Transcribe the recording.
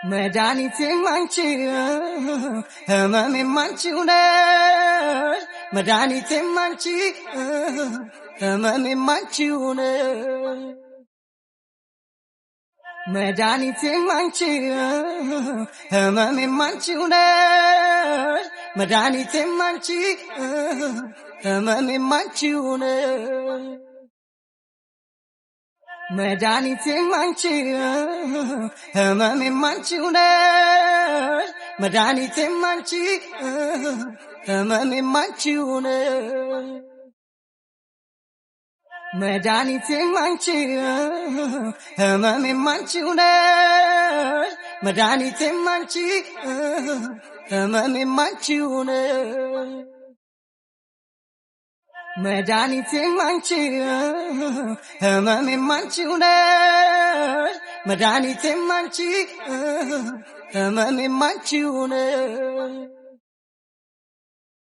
መድኃኒቴም አንቺ ህመሜም አንቺው ነሽ፣ መድኃኒቴም አንቺ ህመሜም አንቺው ነሽ። መድኃኒቴም አንቺ ህመሜም አንቺው ነሽ፣ መድኃኒቴም አንቺ ህመሜም አንቺው ነሽ። መድኃኒቴም አንቺ ህመሜም አንቺው ነሽ፣ መድኃኒቴም አንቺ ህመሜም አንቺው ነሽ። መድኃኒቴም አንቺ ህመሜም አንቺው ነሽ፣ መድኃኒቴም አንቺ ህመሜም አንቺው ነሽ። መድኃኒቴም አንቺ ህመሜም አንቺው ነሽ፣ መድኃኒቴም አንቺ ህመሜም አንቺው ነሽ።